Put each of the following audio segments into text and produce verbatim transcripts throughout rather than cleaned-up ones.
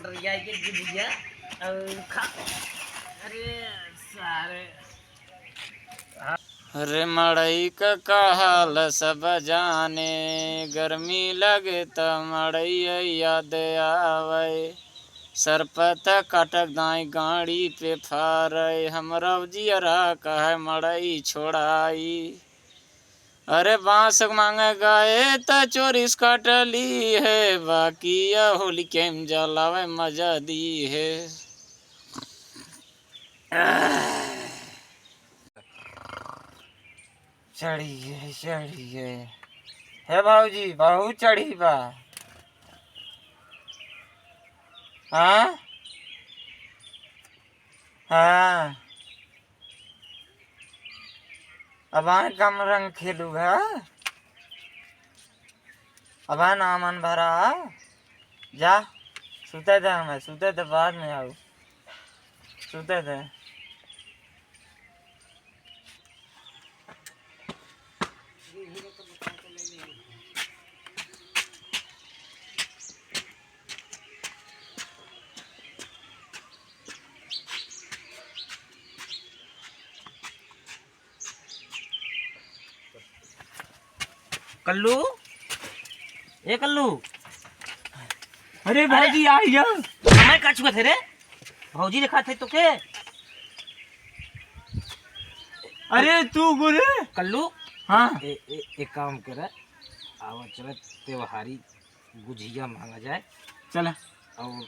रिया के गुजिया और खा। अरे सारे। अरे मड़ई का कहल सब जाने, गर्मी लगे त मड़ई याद आवे। सरपत कटक दाई गाड़ी पे फारे, हमरा जियरा कहे मड़ई छोड़ाई। अरे बांस मांगे गए त चोरिस काट ली है, बाकी यह होली के हम जलावे मजा दी है। चढ़िए, चढ़िए। हे भौजी, बहुत चढ़ी बा। हाँ? हाँ। अब आए कम रंग खेलू है। अब आए नामन भरा। जा, सुते दे हमें, सुते दे, बाद में आऊ। सुते दे। कल्लू, ए कल्लू। अरे अरे, भौजी, आ गया। मैं का छुआ थे रे? भौजी देखा थे तो के? अरे तू गुरे। कल्लू। हाँ। ए, ए, एक काम करे, आवा चला त्योहारी गुजिया मांगा जाए। चला। और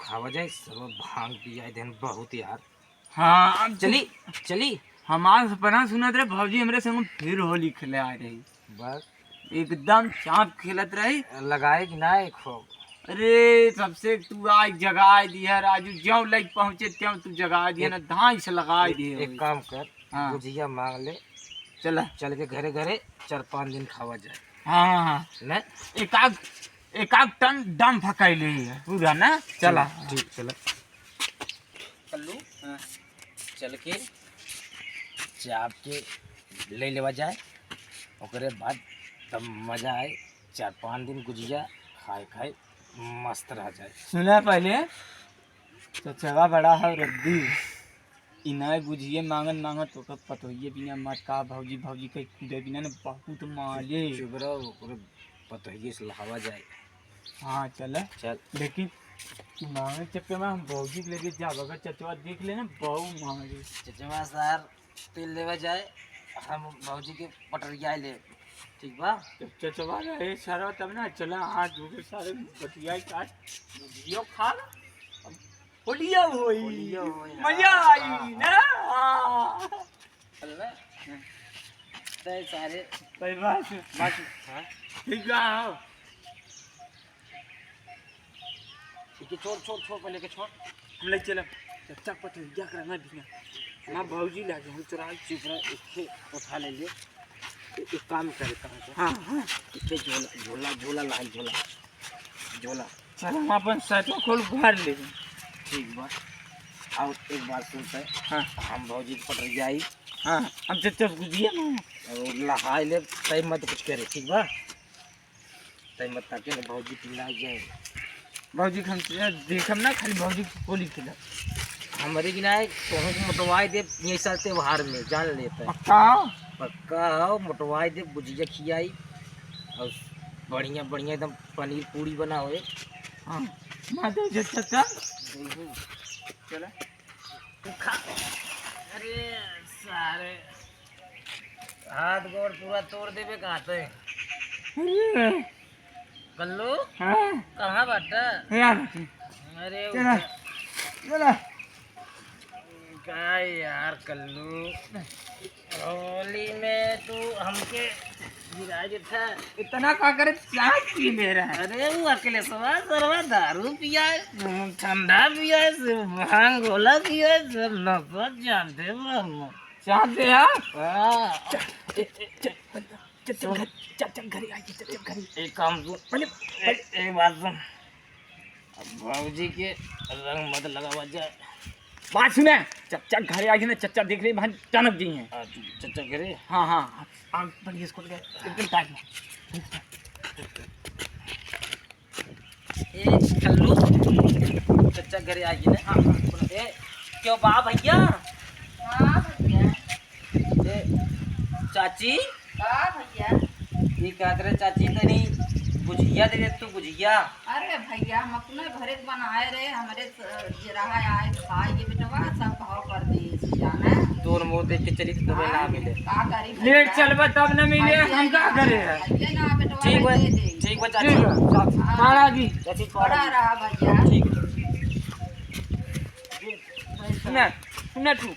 खावा जाए, सब भांग पिया देन बहुत यार। हाँ, अब चली, चली। हमार सपना सुनत रहे, भौजी हमरे संग फिर होली खेले आ रही। बस। एकदम चाप खेलत रही। लगाए कि ना एक खूब? अरे, सबसे तू आज जगाए दिया राजू, ज्यों लग पहुँचे त्यों तू जगाए दिया एक, ना, धाई से लगाए एक, दिए एक हो। काम कर, हाँ। गुजिया मांग ले, चला। चल के घरे घरे चार पाँच दिन खावा जाए। हाँ, हाँ, हाँ। ना? एक आध, एक आध टन डम फकाई ले है, पूरा ना? चला। ठीक, चला। कल्लू, हाँ। चल के चाप के ले लेवा जाए, ओकरे बाद तब मजा आए। चार पाँच दिन गुजिया खाए खाए मस्त रह जाए। सुना पहले, चचवा बड़ा है रद्दी, इनाय गुजिये मांगत मांगत ओकर पतोहिये बिना मत का भौजी भौजी कह कूदे बिना न बहुत माले। चुप रहो, ओकरे पतोहिये से लहावा जाए। हाँ, चल। चल। लेकिन तू मांगे चक्कर में हम भौजी के लेके जाब, अगर चचवा देख लेना, बहु मारे। चचवा सार, तेल लेवा जाए, हम भौजी के पटरिया ले, ठीक बा? जब चचवा रहे सारा, तब ना चला, हाथ धो के सारे बतियाई का, जियो खा, अब होलिया होई। होलिया होई, मजा हाँ, आई हाँ। ना। हाँ। चल ना। तय सारे। सही बात है। बाकी, हाँ? ठीक बा, हाँ। इके छोड़, छोड़, छोड़, पहले के छोड़। हम ले चलब। चच्चा पतोहिया के रंगा बिना। माँ भौजी लागे, हम चोरा चुप रह, इके उठा ले ले। ए-, एक काम करे, कहाँ से? हाँ, हाँ। इके झोला, झोला, झोला लाल, झोला। झोला। चल, हम अपन शर्टवा खोल भर ले। ठीक बा। और एक बात सुनते हैं। हाँ। हम भौजी के पटर जाई। हाँ, हम चच्चा से बुझिए ना। और लहाई ले, तय मत कुछ करे, ठीक बा? तय मत ताके ना भौजी पिल्ला जाए। भौजी के हम देखम ना, खाली भौजी के गोली खिला। हमरे की ना है, तोहूँ के मोटवाई दे, ये साल त्योहार में, जान लेते हैं। पक्का? पक्का हो, मोटवाई दे, गुजिया खियाई, और बढ़िया, बढ़िया एकदम पनीर पूरी बना होए। हाँ, मैं तो इज्जत करता। बिल्कुल। चला। खा। अरे सारे, हाथ गोड़ पूरा तोड़ देबे कहते। अरे। कल्लू, हाँ? कहाँ बाटा? यहाँ बाटे। अरे चला, उठा। चला। का यार कल्लू, होली में तू हमके गिरा देता। इतना का करे, चाय पी ले रहा है। अरे वो अखिलेशवा सरवा दारू पिया है, ठंडा पिया है, सिर्फ भांग गोला पिया है, सब नशा जानते बाबू। चाहते हैं? हाँ। चल, चल, चल, चल, चल, घर, चल, चल, घरे आइए, चल, चल, घरे। एक काम सुन। पहले, ए-, पहले एक बात सुन। अब भौजी के रंग मत लगावा जाए। बात सुने, चच्चा घरे आइए ना, चच्चा देख ले, वहाँ टनक गई हैं। हाँ, चच्चा घरे? हाँ, हाँ, हाँ, आग बढ़िया से खोल के, एकदम टाइट में। ए, कल्लू, आइए ना। हाँ, हाँ, बोलो। ए, क्यों बा भैया? हाँ भैया। ए, चाची? का भैया? ये कहत रहे चाची, तनी गुझिया दे दे तू, गुझिया। अरे भैया, हम अपने घरे के बनाए रहे, हमरे स-, जे रहा आए खाए ये बेटवा, सब भाव कर दे, जाना। तोर मोर देख के चली तो तुम्हें ना हाँ, मिले। का करी लेट भैया? चलबा तब न मिले, भैया हम का ना, करे है? भैया ना बेटवा ठीक बा, दे दे। ठीक बा चाची। ठीक बा। चाची, हाँ। पाड़ा की। चाची, पाड़ा बड़ा की। रहा भैया। ठीक है। सुना, सुना तू।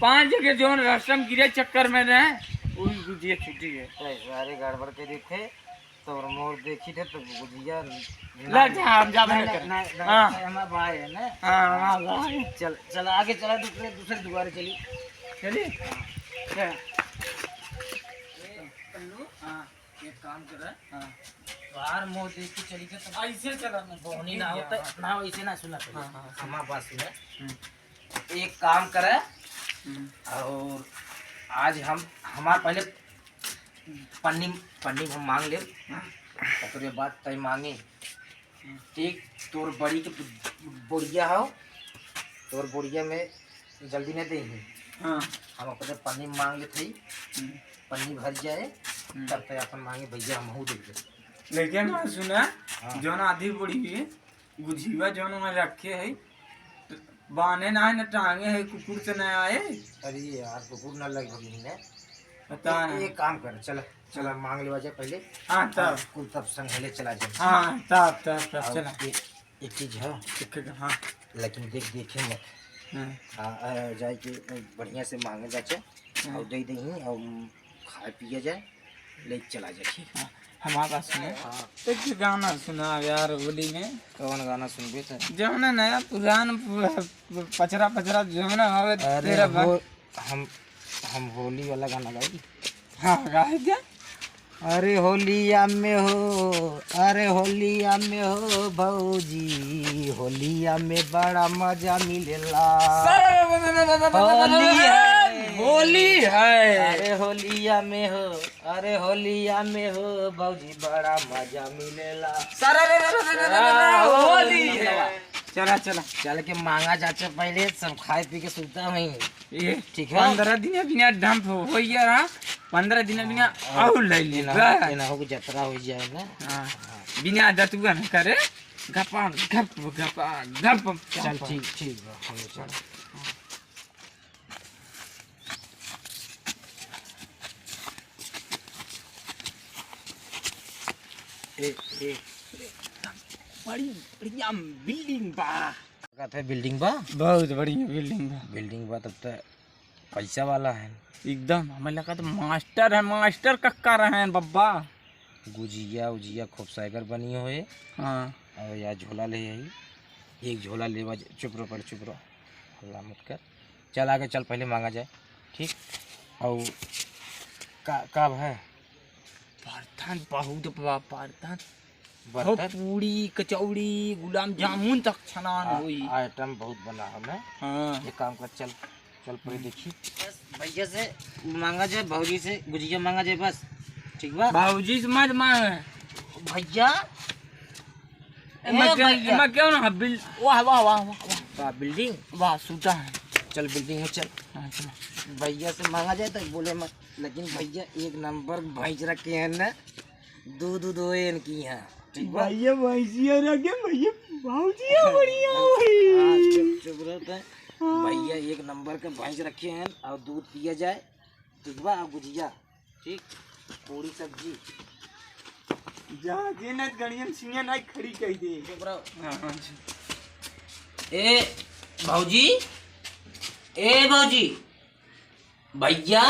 पाँच जगह जौन रस्म गिरे चक्कर में रहे, वही गुजिया छुट्टी है। अरे, सारे गड़बड़ के देखे, तोर मोर देखी थे तो गुजिया ला जा, हम जाबे नहीं, न करे। नहीं, नहीं, हाँ। नहीं, हमारा भाई है ना। हाँ, हमारा भाई। चल, चल, आगे चला, दूसरे, दूसरे दुआरे चली। चलिए। हाँ। चल। ए, कल्लू, हाँ। एक काम कर। हाँ। बाहर मोर देख के चली के तब ऐसे चला ना। बोहनी ना होता, ना वैसे ना सुना पहले। हाँ, हाँ, हाँ। हमार बात सुना। हम्म। एक काम करे। हम्म। और आज हम, हमार पहले पन्नी, पन्नी हम मांग लेब। हाँ। ओकरे बाद तय मांगे। हम्म। ठीक, तोर बड़ी के बोरिया हो, तोर बोरिया में जल्दी नहीं देही। हाँ। हम अपने पन्नी मांग लेत हई, हम्म। पन्नी भर जाए, हम्म। तब तक अपन मांगे भैया हमहू दे दे। लेकिन ना सुना, हाँ। जौन आधी बोरी गुझिया जौन वहाँ रखे है, बाने ना है, न टांगे है, कुकुर से न आए। अरे यार, कुकुर ना लग भगी ने। पता ए-, ना। एक काम कर, चल, चल, मांग लेवा जाए पहले। हाँ, तब। हाँ, कुल तब संग ले चला जाए। हाँ, तब, तब, तब, और चला। एक, एक चीज है। एक, एक, हाँ। लेकिन देख, देखे मत। हाँ। हाँ, आ, जाए के बढ़िया से मांगे जाचे, हाँ। और दे दे, और खाए पिए जाए, ले चला जाए, ठीक? हाँ, हमार बात सुने। हाँ। एक गाना सुना यार होली में। कौन गाना सुनबे त? जौन नया पुरान पु-, पचरा पचरा जौन हवे अरे तेरा बा- हो, हम, हम होली वाला गाना गाई। हाँ, गाए क्या? अरे होलिया में हो, अरे होलिया में हो भौजी, होलिया में बड़ा मजा मिलेला। होली है। होली है। अरे होलिया में हो, अरे होलिया में हो भौजी, बड़ा मजा मिलेला। सारा रे रे रे रे रे रे रे, हाँ, होली है। चला, चला। चल के मांगा जाचे पहले, सब खाए पी के सुता हुई। ये ठीक है। पंद्रह दिन बिना डंप हो, हो गया रहा, पंद्रह दिन बिना हाँ, आऊ ले ली, एना, बस। एना हो के जतरा हो जाए ना। हाँ। बिना जतुआ न करे, गपा गप, गपा गप। चल, ठीक, ठीक बा, हम चल। ए, ए। बड़ी बढ़िया बिल्डिंग बा। का थे बिल्डिंग बा? बहुत बढ़िया बिल्डिंग बा। बिल्डिंग बा तब त पैसा वाला है। एकदम, हमें लगा तो मास्टर है, मास्टर कक्का रहे हैं बब्बा। गुजिया उजिया खूब साइगर बनी होए। हाँ। और या झोला ले आई, एक झोला लेवा ज-, चुप रहो, पहले चुप रहो, हल्ला मत कर। चल आगे चल, पहले मांगा जाए, ठीक? और का, का है? बर्तन बहुत बा, बर्तन। बर्तन? हो, पूड़ी, कचौड़ी, गुलाब जामुन तक छनान आ-, होई। आइटम बहुत बना है ना? हाँ। एक काम कर, चल, चल पहले देखी। बस भैया से मांगा जाए, भौजी से गुजिया मांगा जाए बस, ठीक बा? भौजी से मत मांगे। भैया, ए, ए मैं क्या, भैया। मैं क्यों ना बिल-, वाह, वाह, वाह, वाह, वाह। वाह, बिल्डिंग? वाह, सूता है। चल बिल्डिंग में चल। हाँ, चलो। भैया से मांगा जाए तो बोले मत, लेकिन भैया एक नंबर भैंस रखे हैं ना, दूध, दूध होए इनकी यहाँ, ठीक बा? भैया भैंसिया रखे, भैया भौजिया बढ़िया होई। हाँ, चुप, चुप रहो तो। हाँ। भैया एक नंबर के भैंस रखे हैं और दूध पिया जाए, ठीक बा? और गुजिया, ठीक, पूरी सब्जी। जा, जे ना गड़ियन सिंह ना खड़ी कह दे। चुप रहो। हाँ, हाँ, जी। ए भौजी, ए भौजी, भैया,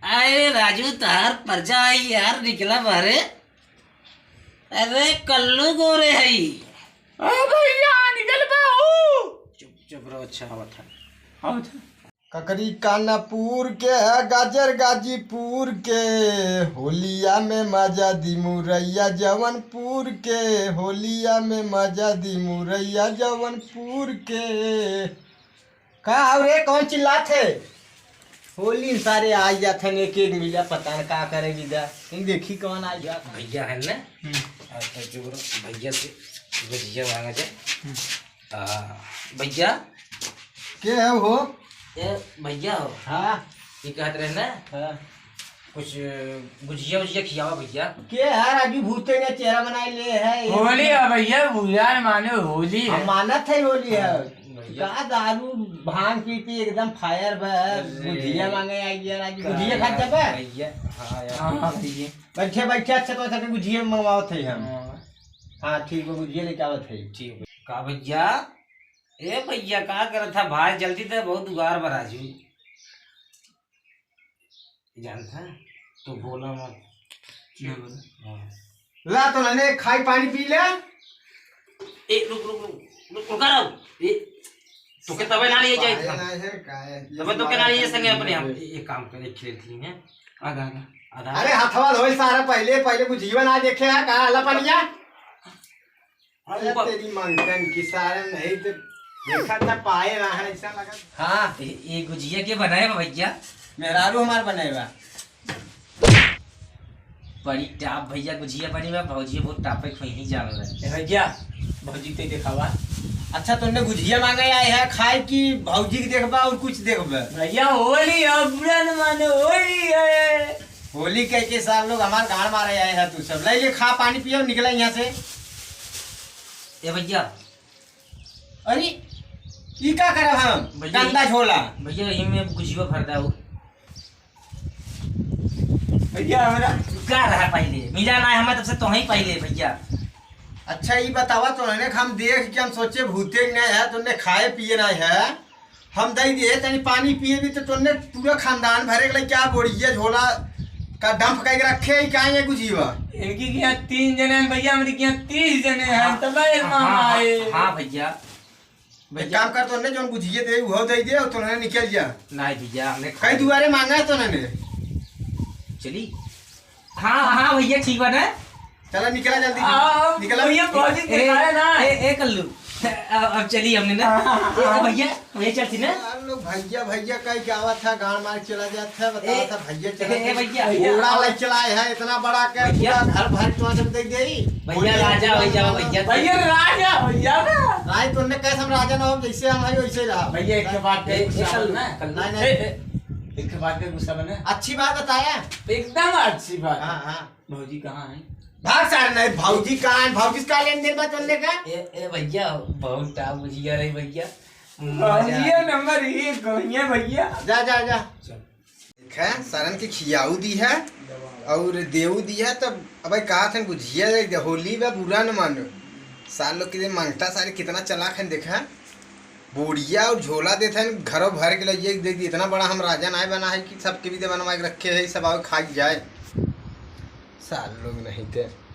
अरे राजू, तहार परजा आई यार, निकला बाहरे। अरे कल्लू गोरे हई। ओ भैया, निकल बाहू। चुप, चुप रहो, अच्छा आवत है। आवत है। ककरी कानपुर के, गाजर गाजीपुर के, होलिया में मजा दी मुरैया जौनपुर के, होलिया में मजा दी मुरैया जौनपुर के। का हो रे, कौन चिल्लात है? होली सारे आ जात हैं, एक एक मिला, पता न का करे जिदा। तुम देखी कौन आ जात। भैया है ना? हम्म। अच्छा, जो भैया से गुजिया मांगा जाए। हम्म। आ, भैया। के है हो? ए, भैया हो। हाँ। ये कहत रहे ना? हाँ। कुछ गुजिया उजिया खियावा भैया। के है राजू, भूते ने चेहरा बनाए ले है। होली है भैया, बुरा न मानो, होली है। हम मानत है होली है। हाँ, भैया। का दारू भांग पी पी एकदम फायर बा। अरे। गुजिया मांगे आई है राजू, का गुजिया खा जाबे? भैया, हाँ यार। हाँ, भैया। बैठे बैठे अच्छा तो अच्छा के गुजिया मंगवावत है हम। हाँ। हाँ, ठीक बा, गुजिया लेके आवत है। ठीक बा। का भैया? ए भैया, का करत था भाई? जल्दी दे, बहुत दुआर बा राजू। जानत है? तू बोला मत। ना बोला। हाँ। ला तो नने खाई पानी पी ले। ए, रुक, रुक, रुक, रुक, रुका रहो। ए, तोके तबे ना लिए जाए पाए हम। ना है, का है? तबे तोके ना लिए संगे अपने हम। ए, एक काम करे, खेल खेली है। आधा, आधा। आधा। अरे, हथवा धोए सारा पहले, पहले कुछ जीवन आ देखे है, कहाँ आला पनिया? अरे ऊपर। तेरी मंगतन की सारे नहीं तो देखा था पाए ना है, ऐसा लगा। हाँ, ये, ये गुजिया के बनाए बा भैया? मेहरारू हमार बनाए बा। बड़ी टाप भैया गुजिया बनी बा, भौजी बहुत टापे खोई ही जान रहे। ए भैया, भौजी के देखावा। अच्छा, तोने गुजिया मांगे आए है खाए की भौजी के देखबा और कुछ देखबा? भैया, होली है, बुरा न मानो, होली है। होली कह के सार लोग हमार गाड़ मारे आए है, तू सब ले ले, खा पानी पियो, निकला यहाँ से। ए भैया। अरे, ई का करब हम? भैया, गंदा झोला। भैया, यही में गुजिया भर दाऊ। भैया, हमरा का रहा पहले? मिला ना है हमें तब से तो ही पहले, भैया। अच्छा, ई बतावा, तोहने हम देख के हम सोचे भूते के नहीं है, तोहने खाए पिए नहीं है। हम दई दिए, तनी पानी पिए भी तो तोहने पूरा खानदान भरे के लिए क्या बोरिया झोला का डंप कई के रखे ही काहे ये गुजिया? इनकी क्या तीन जने हैं भैया, हमरी क्या तीस जने हैं, हाँ। तब ये मामा हाँ, आए। हाँ भैया। एक भैया। काम कर, तोहने जोन गुजिया दे, उहो दई दे और तोहने निकल जा। नहीं भैया, हमने कई दुआरे मांगा है तोहने। चली। हाँ, हाँ भैया, ठीक बा ना? चला, निकला जल्दी। आ, निकला। भैया, बहुत ही ए, ए, दिखाया ना। ए, ए, कल्लू। अब, अब चली हमने ना। हाँ, हाँ, ए, हाँ। भैया, भैया, चलती ना। यार, लोग भैया, भैया कह के आवत है, गाड़ मार चला जात है, बतावत है, भैया चला ए, ए, भैया। घोड़ा ले चलाए है, इतना बड़ा के भैया। पूरा घर भर के तुमसे दे दे। भैया, राजा हो जाओ, भैया। भैया, राजा हो जाओ ना। राय तोहने कैसे हम राजा ना हो, जैसे हम है, वैसे रहा। भैया, एक बात ए, कही, ए, गुस्सा कल्लू, मत ना। कल्लू। नहीं, नहीं। ए, ए, एक बात पे गुस्सा बने। अच्छी बात बताया। एकदम अच्छी बात। हाँ, हाँ। भौजी कहाँ है? भाग सारे नहीं, भौजी कहाँ है? भौजी से का लेन देन बा तोहने का? ए, ए भैया, बहुत टाप गुजिया रही भैया। मजा भौजिया आ गया। नंबर एक गइया भैया। जा, जा, जा। चल। देखे, सारन के खियाऊ दी है और देऊ दी है, तब अबे कहा था गुजिया दे दे, होली बा बुरा न मानो। सार लोग के लिए मंगता सारे कितना चालाक है, देखा। बोरिया और झोला देत हैं, घरों भर के लइए दे दी। इतना बड़ा हम राजा नाय बना है कि सबके भी दे बनवा के रखे है, सब आवे खाई जाए। सार लोग नहीं थे।